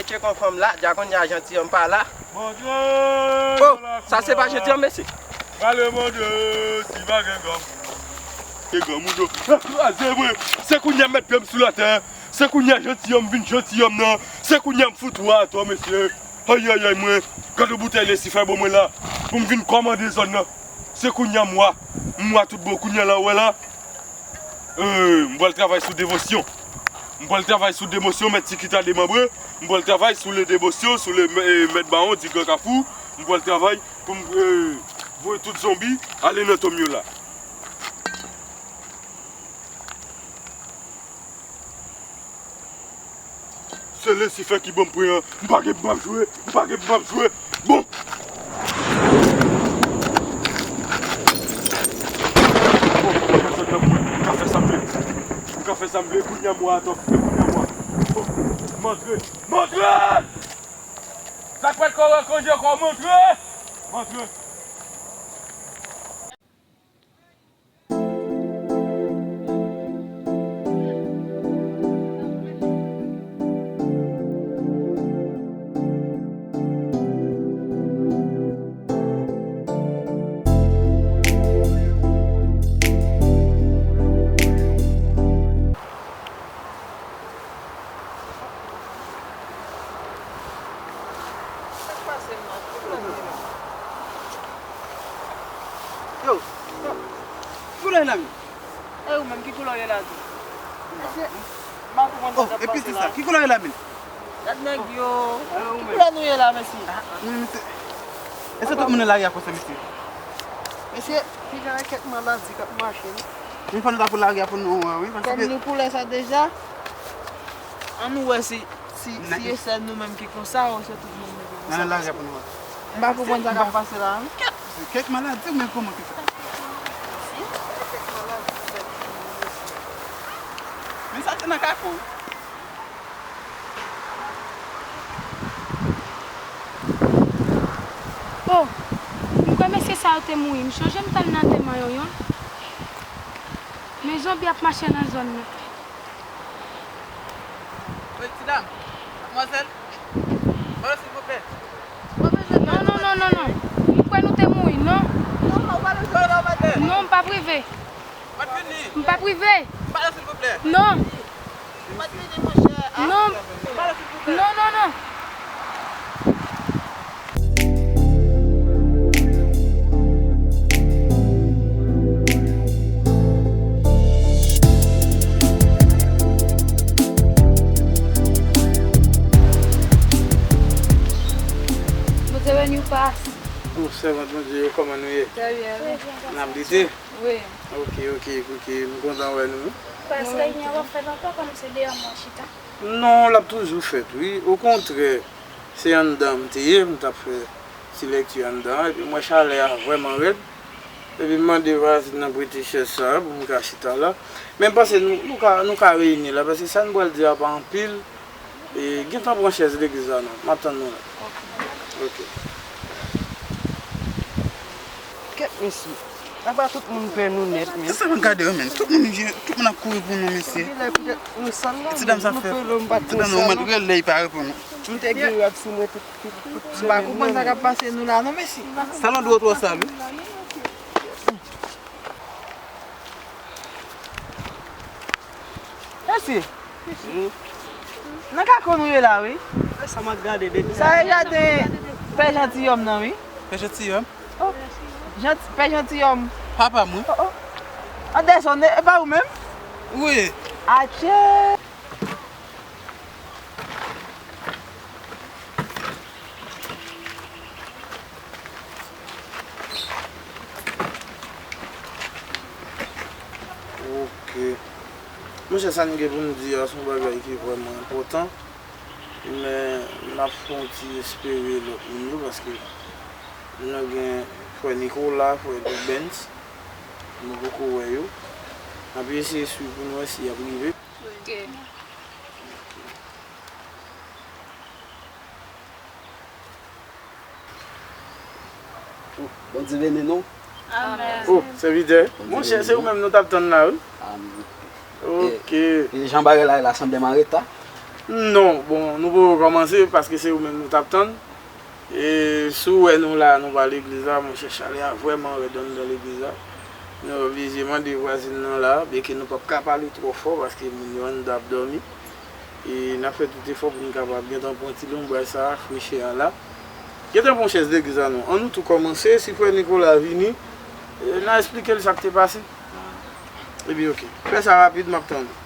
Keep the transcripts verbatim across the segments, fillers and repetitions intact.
Tcheke yon fanm la, dja kounye a jantiyòm pa la. Montre! Oh, sa se pa jantiyòm, mesye. Pale, montre, si pa gen granmoun. Gen granmoun, yo. Kraze mwen. Se kounye a m met pye m sou latè. Se kounye a jantiyòm vin jantiyòm nan. Se kounye a m fout wa atò, mesye. Ayayay, mwen. Gade yon boutèy Lesifè ban mwen la. Pou m vin kòmande zòn nan. Se kounye a m wa. M wa tout bon kounye a la, ou wè la. Euh, m pral travay sou devosyon. M pral travay sou devosyon, mèt Tiki ta demanbre. M pral travay sou le devosyon, sou le, eh, mèt Bawon di Gran Kafou. M pral travay pou m, eh, voye tout zonbi ale nan tonm yo la. Se Lesifè ki ban m pwen an. M pa gen pou m ap jwe. M pa gen pou m ap jwe. Bon. Bon, m ka fè sa m vle. M ka fè sa m vle. Kounye a m wa atò. Kounye a m wa. Bon. M antre. M antre! Sa k pral kòrè kanje kò, m antre! M antre! Sa k pase, man? Ki koulè w ye la? Yo, ki koulè w ye la menm? E ou menm, ki koulè w ye la tou? Mesye, m pa konprann sa k ap pase la. Oh, epi se sa, ki koulè w ye la menm? Gad nèg yo. Ki koulè nou ye la, mesye? Nou menm, mesye. E se tout moun nan lari a konsa, mesye. Mesye, gen kèk maladi k ap mache, wi. Men fò nou ta pou lari a pou nou wè, wi, paske tèm nou koulè sa deja. Ann nou wè si, si, si e sèl nou menm ki konsa, ou se tout moun ki konsa. Nan lari a pou nou wè. M pa konprann sa k ap pase la, non. Kèk, kèk maladi, ou menm kòman ki fè? Men sa te nan kako. Oh, m kwè mesye sa yo te mouri. M sonje m t al nan antèman yo, yon. Men zonbi ap mache nan zòn nan. Wi, ti dam, madmwazèl, pale silvouplè. Non, non, non, non, non. M kwè nou te mouri, non. Non, m pa p rive. M p ap rive. Non. Non. Non, non, non. Bondye beni w, pas. Bon, sèvant Bondye yo, kòman nou ye? Trè byen, wi. N ap lite? Wi. Ok, ok, ok, m kontan wè nou. Pas, reyinyon w ap fèt ankò kòm se deyò m w ap chita? Non, l ap toujou fèt, wi. Okontrè, se anndan m te ye, m t ap fè ti lèkti anndan an, epi m wè chalè a vrèman rèd. Epi m mande vwazen nan prete chèz sa a pou m ka chita la. Men m panse nou, nou ka, nou ka reyini la, paske sa n pral di a pa anpil. E, gentan pran chèz legliz la non. M ap tann nou la. Ok. Kèt mesye. Apa tout moun pè nou nèt, men. Sa mwen gade yo, men. Tout moun, tout moun ap kouri pou nou, mesye. Genlè poutèt nou sal la. Ti dam sa fè. Ti dam nan, ou mèt rele, li pa reponn ou. M te gen rad sou mwen tout, tout, tout semèn. M pa konprann sa k ap pase nou la, non, mesye. Sa nan dwe twò sal, wi. Mesye. Nan kako nou ye la, wi. Sa m ap gade depi. Sa e jaden Pè Jantiyòm nan, wi. Pè Jantiyòm? Oh. Janti-, Pè Jantiyòm. Papa m, wi. Oh, oh. Anderson, e pa ou menm? Wi. Atchè! Ok. Monchè, sa n gen pou n di a, se yon bagay ki vrèman enpòtan. Men, n ap fè yon ti espere lòt moun yo, paske nou gen frè Nicolas, frè Rubens, nou poko wè yo. N ap eseye swiv pou n wè si y ap rive. Ok. Oh, Bondye beni nou. Amèn. Oh, sèvitè. Monchè, se ou menm nou t ap tann la, wi. Amèn. Ok. E, e jan bagay la ye la, sanble m an reta. Non, bon, nou poko kòmanse paske se ou menm nou t ap tann. E si w wè nou la, nou pa legliz la, monchè, chalè a vrèman rèd anndan legliz la. Nou oblije mande vwazin nan la, byenke nou p ap ka pale twò fò paske moun yo anndan ap dòmi. E n ap fè tout efò pou n kapab gentan pran ti lonbraj sa a, frechè a la. Gentan pran chèz legliz la non. Ann nou tou kòmanse, si frè Nicolas vini, e, n a esplike l sa k te pase. Ebyen, oke. Fè sa rapid, m ap tann ou.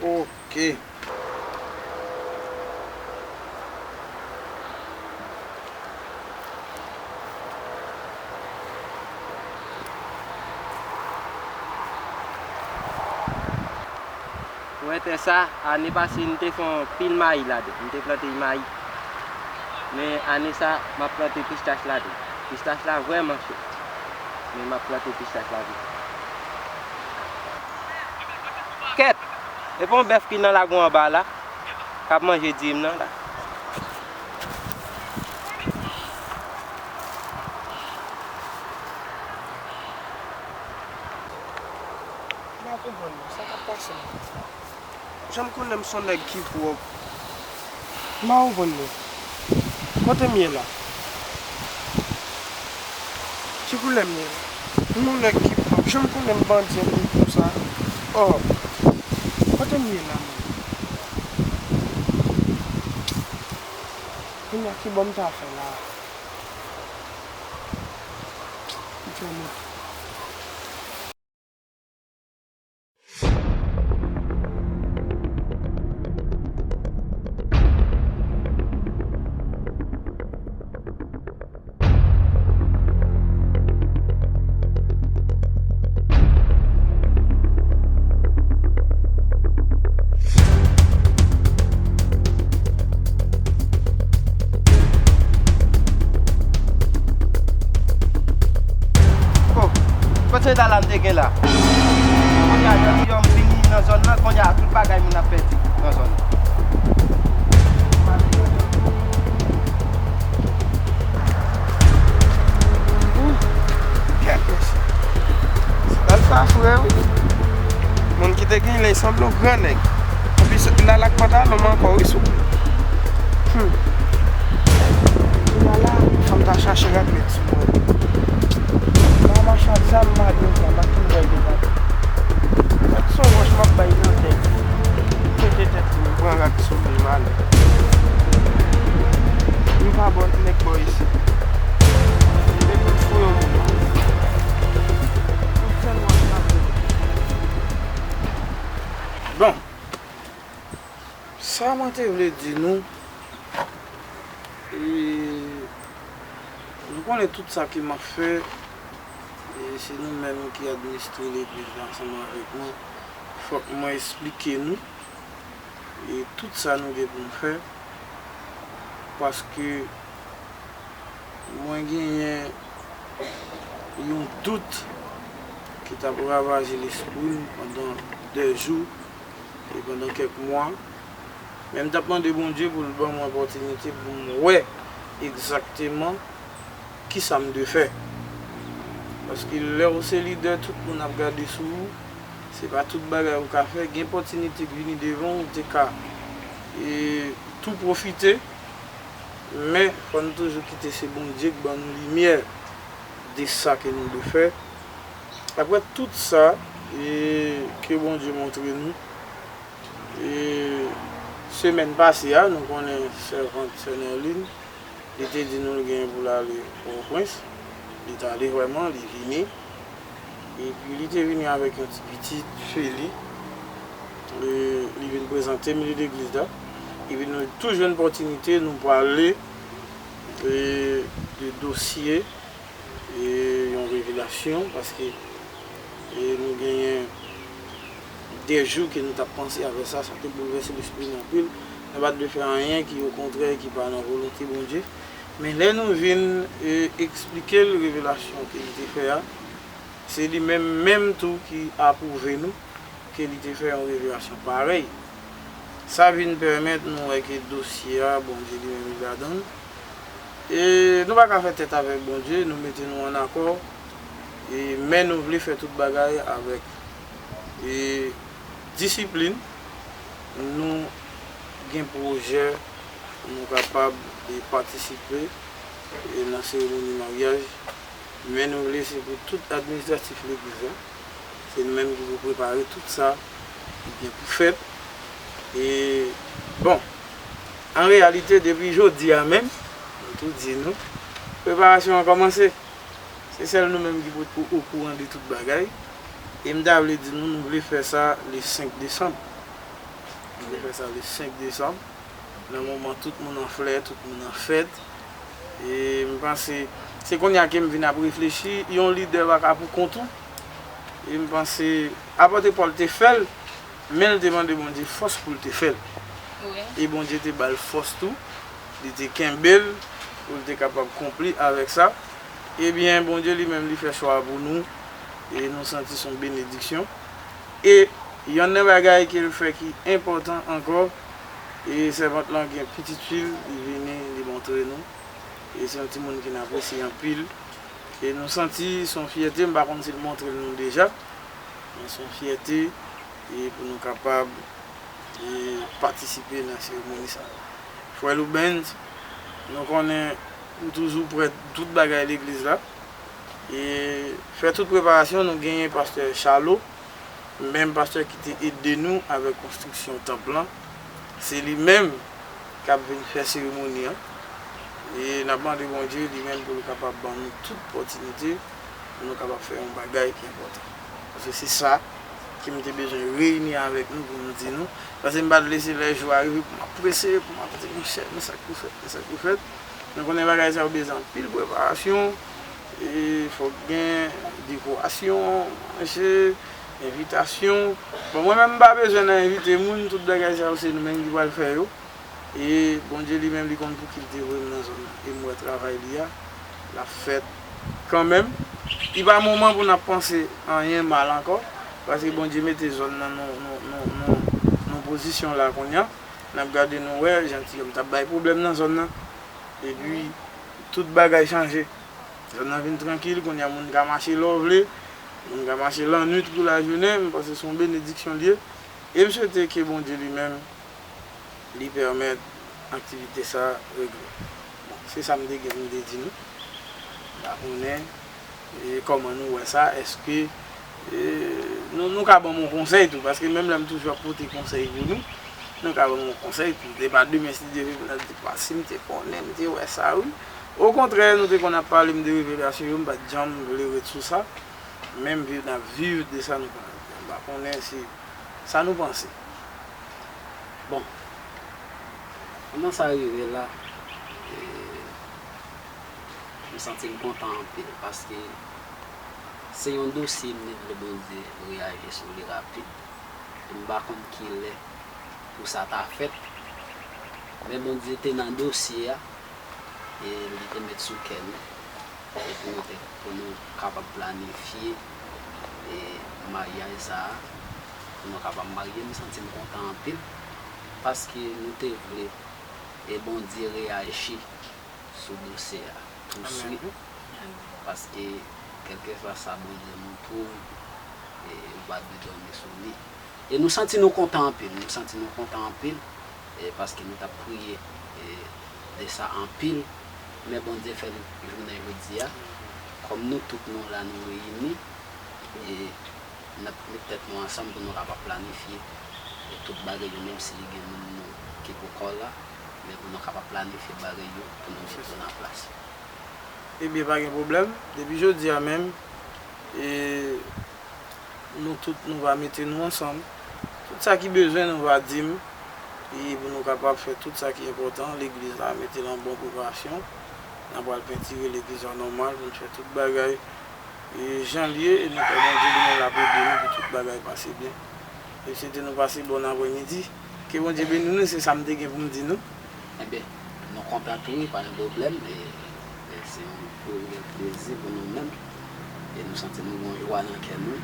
Oke. Ou wè tè sa, ane pase m te fè yon pil mayi ladan, m te plante mayi. Men ane sa, m ap plante pistach ladan. Pistach la vrèman cho. Men m ap plante pistach la tou. Kèt! E pa yon bèf ki nan lago anba la, k ap manje diri m nan la. M pa konprann non, sa k ap pase menm? Jan m konnen m se yon nèg ki pwòp. M pa konprann non. Kote m ye la? Ki koulè m ye la? M yon nèg ki pwòp. Jan m konnen m bandi anpil konsa. Oh. Kote m ye la menm? Kounye a ki bò m ta fè la? M fè mwen. Oh, kot se eta la m te gen la? Kounye a, depi yè m vini nan zòn nan, kounye a, tout bagay moun ap pèdi nan zòn nan. Ooh, kèt mesye. Se bèl sa fre wi. Moun ki te gen lè sanble yon gran nèg. Anpi l al ak pantalon m ankò wi sou. Hmm. Kounye a la, fò m ta chache rad met sou mwen. M pa mache ak zam, m pa gen zam, ak tout bèl de zam. Gad se yon wòch m ap bay nan tèt. Pete tèt li, m pran rad sou li, m ale. M pa bò nèg bò isit. Depi m fou yo vin. Yon sèl wòch m ap met. Bon. Sa mwen te vle di nou, e, nou konnen tout sa ke m ap fè, e, se nou menm ki administre legliz la ansanm avèk mwen. Fòk mwen esplike nou, e, tout sa nou gen pou n fè, paske mwen genyen yon dout ki t ap ravaje lespri m pandan dè jou e pandan kèk mwa. Men m t ap mande Bondye pou l ban mwen opòtinite pou m wè egzakteman kisa m dwe fè. Paske lè w se lidè, tout moun ap gade sou ou. Se pa tout bagay ou ka fè. Gen opòtinite k vini devan w, ou te ka, e, tou pwofite. Men, fò n toujou kite se Bondye k ban nou limyè de sa ke nou dwe fè. Apre tout sa, e, ke Bondye montre nou, e, semèn pase a, nou konnen sèvant sè Nerline, li te di nou l genyen pou l ale Pòtoprens. Li t ale vrèman, li vini. Epi li te vini avèk yon ti pitit, Feli. E, li vin prezante m li legliz la. Epi nou tou jwenn opòtinite, nou pale, e, de dosye, e, yon revelasyon, paske, e, nou genyen dè jou ke nou t ap panse avè sa, sa te boulvèse lespri nou anpil. Nou pa t vle fè anyen ki okontrè, ki pa nan volonte Bondye. Men lè nou vin, e, eksplike l revelasyon ke li te fè a, se li menm menm tou ki apwouve nou ke li te fè yon revelasyon parèy. Sa vin pèmèt nou wè ke dosye a, Bondye li menm li ladan l. E nou pa ka fè tèt avèk Bondye, nou mete nou ann akò. E, men nou vle fè tout bagay avèk, e, disiplin. Nou gen pwojè pou nou kapab, e, patisipe, e, nan seremoni maryaj. Men nou vle se pou tout administratif legliz la. Se nou menm ki pou prepare tout sa ki gen pou fèt. E, bon, an reyalite, depi jodi a menm, m tou di nou, preparasyon an kòmanse. Se sèl nou menm ki pot pou okouran de tout bagay. E m ta vle di nou, nou vle fè sa le senk desanm. Nou vle fè sa le senk desanm. Nan moman tout moun an flè, tout moun an fèt. E m panse, se kounye a ke m vin ap reflechi, yon lidè pa ka pou kont ou. E m panse, apot Pòl te fè l, men l te mande Bondye fòs pou l te fè l. Wi. E Bondye te ba l fòs tou, li te kenbe l, pou l te kapab konpli avèk sa. Ebyen, Bondye li menm, li fè chwa pou nou, e nou santi se yon benediksyon. E yonn nan bagay ke l fè ki enpòtan ankò, e sèvant lan gen pitit fi l, li vini, li montre nou. E se yon timoun ke n apresye anpil. E nou santi se yon fyète, m pa konn si l montre l nou deja, men se yon fyète, e pou nou kapab, e patisipe nan seremoni sa a. Frè Loubens, nou konnen ou toujou prè tout bagay legliz la. E fè tout preparasyon, nou genyen pastè Chalo, menm pastè ki te ede nou avèk konstriksyon tanp lan. Se li menm k ap vin fè seremoni an. E n ap mande Bondye li menm pou l kapab ban nou tout opòtinite pou nou kapab fè yon bagay ki enpòtan. Paske se sa ke m te bezwen reyini avèk nou pou m di nou. Paske m pa t vle se lè jou a rive pou m ap prese, pou m ap di, monchè, men sa k pou fèt, men sa k pou fèt. Nou konnen bagay sa yo bezwen anpil preparasyon, e fòk gen dekorasyon, manje, envitasyon. Bon, mwen menm m pa bezwen nan envite moun, tout bagay sa yo se nou menm ki pral fè yo. E Bondye li menm li konn pou ki l te voye m nan zòn nan. E m wè travay li a, l ap fèt kanmenm. Li pa moman pou n ap panse anyen mal ankò, paske Bondye mete zòn nan nan, nan, nan, nan, nan pozisyon la kounye a. N ap gade nou wè, jantiyòm t ap bay pwoblèm nan zòn nan. Epi, tout bagay chanje. Zòn nan vin trankil, kounye a moun ka mache lè w vle, moun ka mache lannwit kou lajounen, m panse se yon benediksyon l ye. E m swete ke Bondye li menm, li pèmèt aktivite sa regle. Bon, se sa m te gen pou m te di nou. M pa konnen, e, kòman nou wè sa, èske, e, nou, nou ka ban m yon konsèy tou, paske menm lè m toujou ap pote konsèy pou nou, nou ka ban m yon konsèy tou. Se pa demen si Dye vle pou n ap di, pa si m te konnen, m te wè sa wi. Okontrè, nou te konn ap pale m de revelasyon yo, m pa t janm vle ret sou sa. Men m viv, n ap viv de sa nou konnen. M pa konnen si, sa nou panse. Bon, kòman sa rive la, e, m santi m kontan anpil, paske se yon dosye m te vle Bondye reyaji sou li rapid. E m pa konn kilè pou sa ta fèt, men Bondye te nan dosye a, e li te met sou kè nou, e pou nou te, pou nou kapab planifye, e maryaj sa a, pou nou kapab marye, m santi m kontan anpil, paske nou te vle, e Bondye reyaji sou dosye a touswit, paske kèlkeswa sa Bondye montre w, e ou pa dwe dòmi sou li. E nou santi nou kontan anpil, nou santi nou kontan anpil, e paske nou t ap priye, e, de sa anpil, men Bondye fè n jounen jodi a, kòm nou tout nou la, nou reyini, e n ap met tèt nou ansanm pou nou kapab planifye, e, tout bagay yo, menm si gen moun nou ki pou kò la, men pou nou kapab planifye bagay yo, pou nou mete yo nan plas. Ebyen, pa gen pwoblèm. Depi jodi a menm, e, nou tout, nou va mete nou ansanm. Tout sa ki bezwen, nou va di m. E pou nou kapab fè tout sa ki enpòtan, legliz la, mete l an bon preparasyon. N a pral pentire legliz la nòmal, pou n fè tout bagay, e, jan l ye, e nou kwè Bondye li menm l ap ede nou pou tout bagay pase byen. E m swete nou pase bòn aprèmidi. Ke Bondye beni nou, se sa m te gen pou m di nou. Enben, nou kontan tou wi, pa gen pwoblèm. E, e se yon gwo reyèl plezi pou nou menm. E nou santi nou gen yon jwa nan kè nou.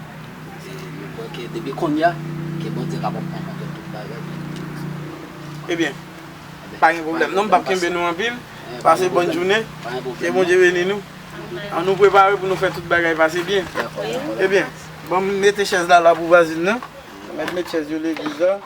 E nou kwè ke depi kounye a, ke Bondye kapab pran kontwòl tout bagay. Ebyen, pa gen pwoblèm. Non, m p ap kenbe nou anpil. Pase bòn jounen. Ke Bondye beni nou. An nou prepare pou nou fè tout bagay pase byen. Ebyen, ban m mete chèz la la pou vwazin nan. Mèt met chèz yo legliz la.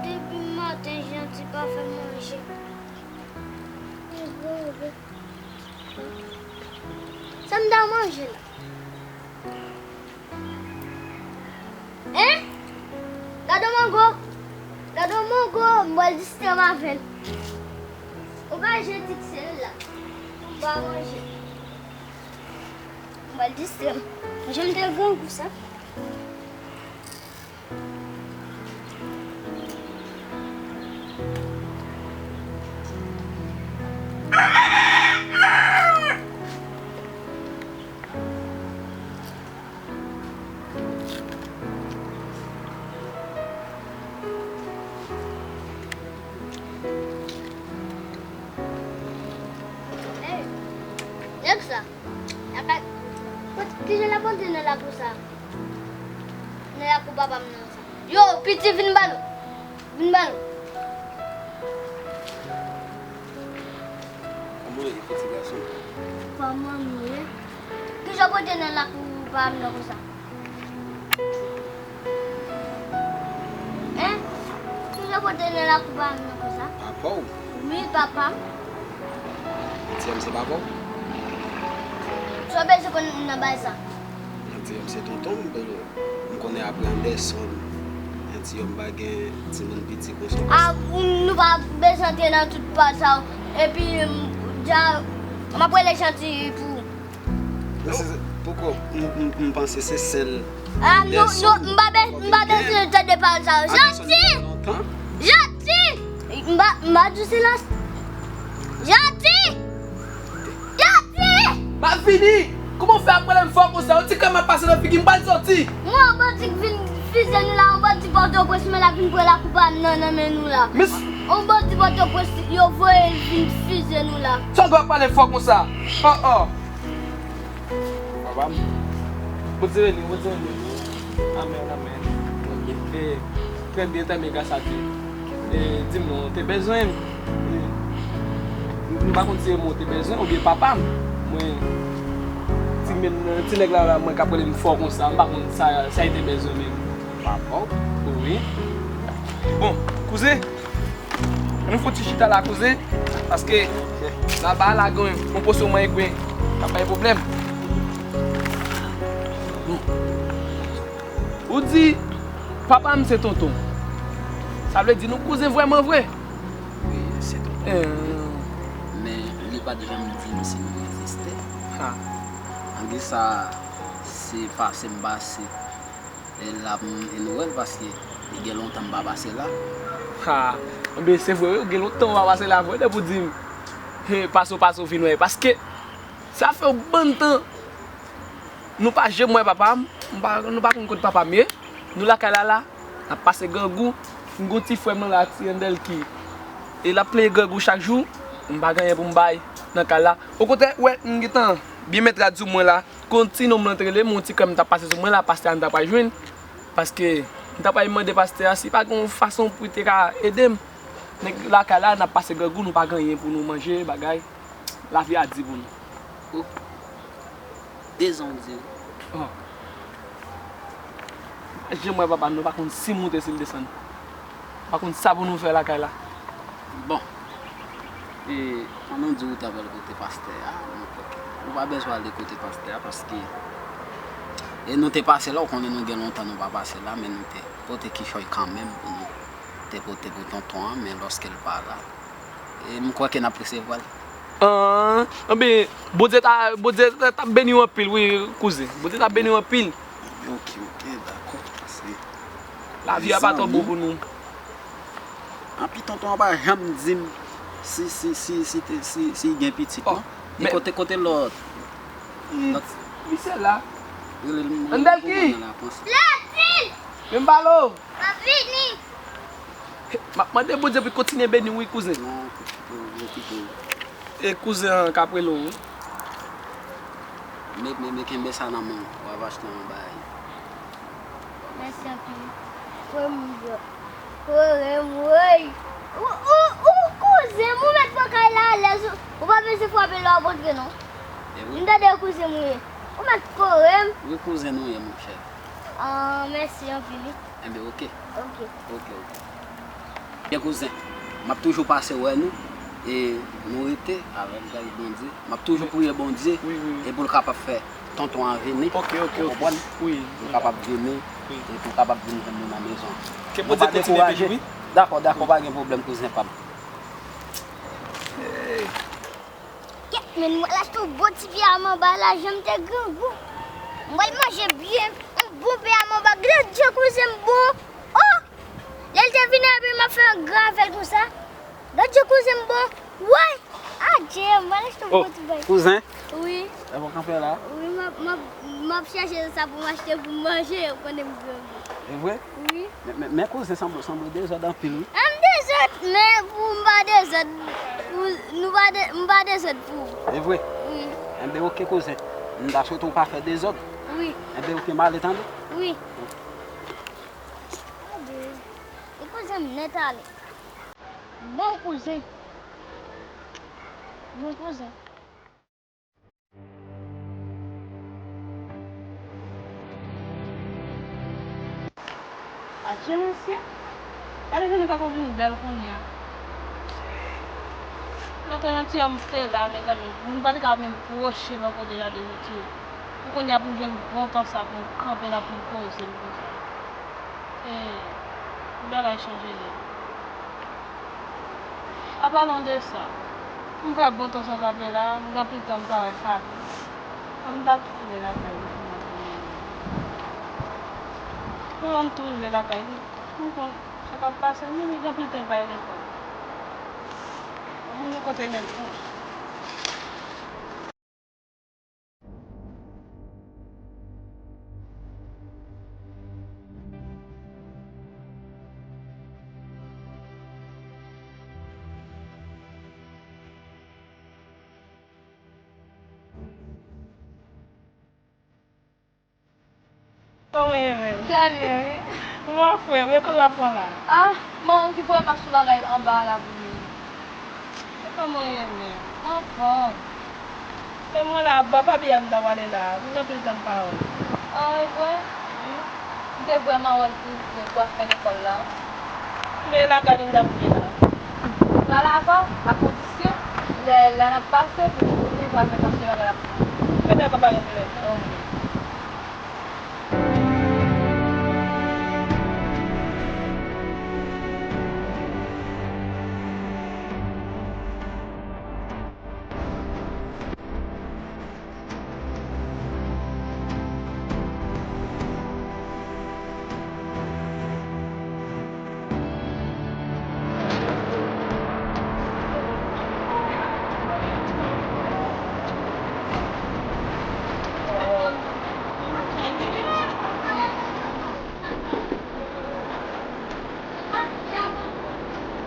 Depi maten, Janti pa fè manje. Sa m ta manje la? Hein? Gade yon mango. Gade yon mango, m pral distrè m avè l. Ou ka jwe diksè la. Ou pa manje. M pral distrè m. Jan m te grangou sa. Hey, nèg sa. Lakay, kot, kijan l ap antre nan lakou sa? Nan lakou papa m nan sa. Yo, piti, vin ba nou. Vin ba nou. Kòman w ye, piti gason? Kòman m ye? Kijan w pote nan lakou papa m nan konsa? Hein? Kijan w pote nan lakou papa m nan konsa? Papa w? Wi, papa m. Antiyòm se papa w? Sa w bezwen konn nan bagay sa? Antiyòm se tonton m, bro. M konnen apre Anderson, Antiyòm pa gen timoun piti konsa. A, nou pa bezwen antre nan tout pa sa yo. Epi, m, dja, m ap rele Janti pou Poko, m, m, m panse se sèl. Ah, non, non, m pa be-, m pa bezwen tande pawòl sa yo. Janti! Janti! M pa, m pa di silans. Janti! Janti! M ap vini! Kòman w fè ap pale m fò konsa? Yon ti krèm ap pase nan figi m, m pral soti! Mwen, yon bandi k vin fize nou la, yon bandi Pòtoprens, men l ap vin pran lakou pa m nan, nan men nou la. Yon bandi Pòtoprens, yo voye l vin fize nou la. Sa w dwe ap pale m fò konsa? Oh, oh! Papa m. Bondye beni w, Bondye beni w. Amèn, amèn. Ok. E, trè byen, trè byen, gras a Dye. E, di m non, w te bezwen m. E, m pa konn si se mwen w te bezwen oubyen papa m. Mwen, ti menm, ti nèg la, la, mwen k ap rele m fò konsa, m pa konn sa, sa l te bezwen menm. Papa w? Wi. Bon, kouzen, Ann nou fè yon ti chita la, kouzen, paske laba a la gen yon pòsyon manyen k bay pwoblèm. Ou di, papa m se tonton. Sa vle di nou kouzen vrèman vre? Wi, se tonton. Eh. Men li pa t janm di m si nou egziste. Ha. Angi sa, se pase m pase. E la m, e nou wè l paske li gen lontan m pa pase la. Ha! Enben, se vre wi, gen lontan w pa pase la vre, depi w di m, he, pase w pase w vin wè. Paske sa fè yon bann tan nou pa janm wè papa m, m pa, nou pa konn kot papa m ye. Nou lakay la la, n ap pase grangou. M gen yon ti frè m nan la, ti Andèl ki, e l ap plenyen grangou chak jou, m pa gen anyen pou m bay nan kay la. Okontrè, wè, m gentan byen mèt rad sou mwen la. Kon ti nonm lan te rele m, yon ti krèm t ap pase sou mwen la, pastè a m ta pral jwenn. Paske m ta pral mande pastè a si pa gen yon fason pou li te ka ede m. Nèg lakay la, n ap pase grangou, nou pa gen anyen pou nou manje, bagay. Lavi a di pou nou. Oh. Dezan w di. Oh. Janm wè papa m, nou pa konn si l moute, si l desann. Pa konn sa pou nou fè lakay la. Bon. E, pandan w di w t ap al kote pastè a, nou kwè ke ou pa bezwen ale kote pastè a, paske, e nou te pase la, ou konnen nou gen lontan nou pa pase la, men nou te pote kichòy kanmenm pou nou te pote pou tonton an, men lòske l pa la, e m kwè ke n ap resevwa l. Ah, enben, Bondye ta, Bondye ta, ta beni w anpil, wi, kouzen. Bondye ta beni w anpil. Ok, ok, dakò. Paske lavi a pa twò bon pou nou. Anpi tonton an pa janm di m si, si, si, si, te, si, si gen pitit, non. E men kote, kote lòt? Misye la. Ann Bèlki! Lapil! Men m pale w! M ap vini! M ap mande Bondye pou l kontinye beni w, wi, kouzen. Non, yo kite w. E kouzen an k ap rele w, wi. Men, men, men kenbe sa nan men w. W ap achte yon bagay. Mèsi anpil. Frè m, kore m, woy. Ou, ou, ou kouzen m, ou mèt pran kay la alèz. Ou, ou pa bezwen frape lè w ap rantre, non. E wi. M tande kouzen m ou ye. Ou mèt kore m. Wi, kouzen nou ye, monchè. Ah, mèsi anpil, wi. Enben, oke. Oke. Oke, oke. Byen, kouzen, m ap toujou pase wè nou, e nou rete avèk gras Bondye. M ap toujou priye Bondye, wi, wi, wi, e pou l kapab fè tonton an vini. Oke, oke, oke. Ou konprann? Wi, wi. Pou l kapab vini, wi, e pou l kapab vin jwenn nou nan mezon an. Ke Bondye kontinye beni w, wi. Dakò, dakò, pa gen pwoblèm, kouzen pa m. Hey. Kèt, men m pral achte yon bon ti pye a manba la, jan m te grangou. M pral manje byen, yon bon pye a manba. Gade jan kouzen m bon. Oh! Lè l te vini epi m ap fè yon gran avè l konsa. Gade jan kouzen m bon. Woy! Adje, m pral achte yon bon ti bagay. Kouzen? Wi. Lè w kanpe la? Wi, m ap, m ap, m ap chèche sa pou m achte pou m manje, ou konnen m grangou. E vre? Wi. Men, men, men kouzen sanble, sanble dezòd anpil, wi. M dezòd, men pou m pa dezòd, pou, nou pa de, m pa dezòd pou ou. E vre? Wi. Enben, oke, kouzen. M ta swete w pa fè dezòd. Wi. Enben, oke, m ale, tande? Wi. Tande. E kouzen m nèt ale. Bon kouzen. Bon kouzen. Adje mesye, gade jan nèg la konn vin bèl kounye a. Nan tan yon ti òm te la, mezanmi, moun pa t ka menm pwoche bò kote gade mesye. Pou kounye a pou m jwenn bon tan sa pou m kanpe la pou m poze m konsa. Ee, bagay chanje nèt. An palan de sa, m pral bon tan sa kanpe la, m gen anpil tan m pa wè Faby. Fò m ta tou rive lakay li pou m ap vini. Fò m tou rive lakay li, m konn sa k ap pase, men li gen anpil tan li pa al lekòl. Fò m gen kote met kont. Kòman w ye menm? Trè byen, wi. Kòman frè w ye? Kote w ap pran la? Ah, m okipe w, m ap sou bagay anba la pou mwen. E kòman w ye menm? Anfòm. E mwen la, bò Faby a m ta pwale la. M gen anpil tan m pa wè l. Ah, e vre? Wi. M te vrèman wè l pou, pou, pou afè lekòl la. Men lakay li m t ap ye la. Pale avè w, a kondisyon, lè, lè n ap pase, pou, pou nou pral fè kanpe bagay la pou mwen. Fè dakò, pa gen pwoblèm. Ok.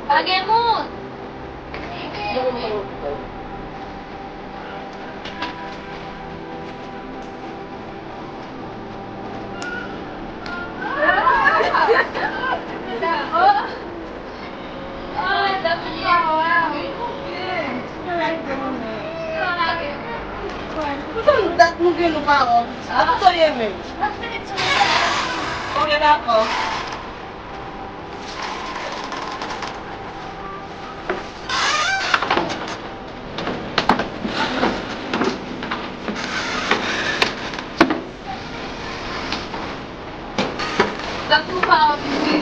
Pa gen moun. Pou sa nou dat nou gen nou pa wè w konsa. Kote w ye menm? Ok, dakò. Donk, nou pa oblije.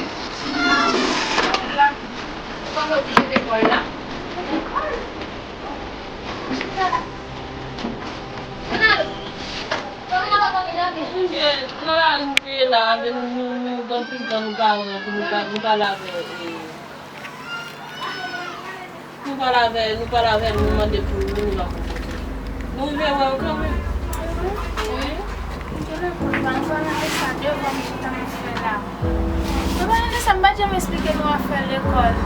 Ou pa oblije lekòl la. Lekòl? Ann ale. Nan lari m te ye la, avè nou, nou, nou, nou, gen anpil tan nou pa wè, nou pa, nou pa lave, e, nou pa lave, nou pa lave, nou mande pou nou, nou pa konprann. Nou rive wè yo kanmenm. Wi. Mwen pa nan sa devan m chita m ap fè la. Mwen pa nan sa, m pa t janm esplike nou afè lekòl.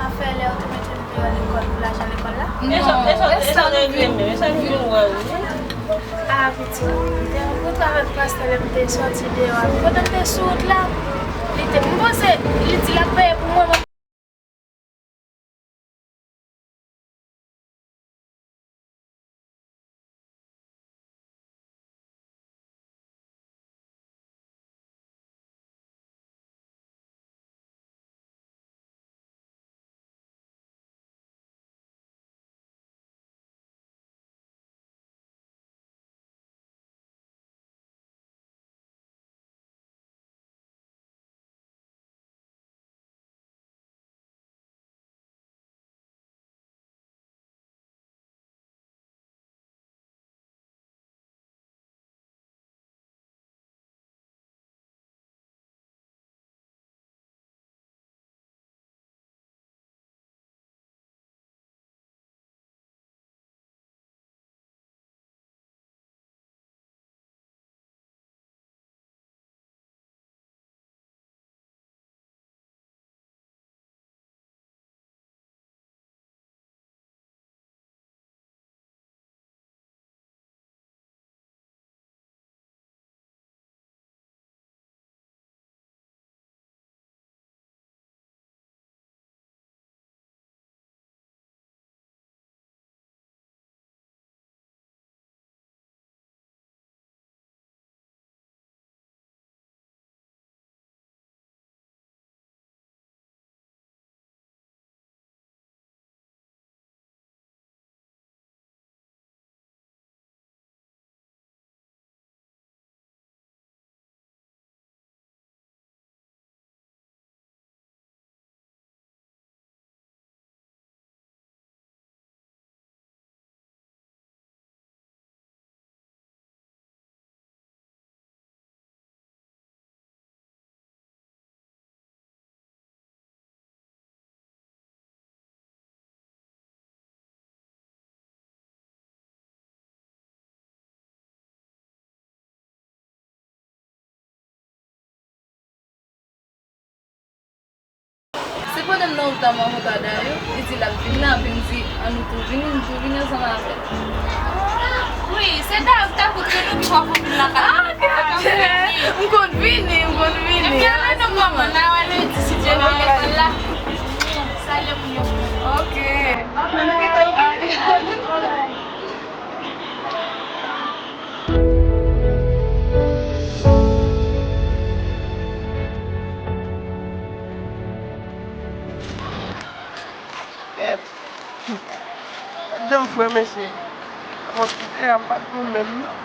Afè lè yo te mete m deyò lekòl pou lajan lekòl la. E sa, e sa, e sa regle menm, e sa nou vin wè wi. A, pitit, m te rankontre avèk pastè lè m te sòti deyò a. Pandan m te sou wout la, li te, m panse, li di l ap peye pou mwen. Se pandan m nan wout la m rankontre a Dayo, li di l ap vin la, epi m di, "An nou tou vini, m tou vini ansanm avè l." Wi, se Dayo ki ta kontre nou ki fè w vin la kay. Ah, ok, ok. M konn vini, m konn vini. Epi ale non manman, n a wè lendi si Dye vle lekòl la. Salye moun yo. Ok. Kèt. Gad dan m frè mesye. Bon, e a m pa t bon menm non.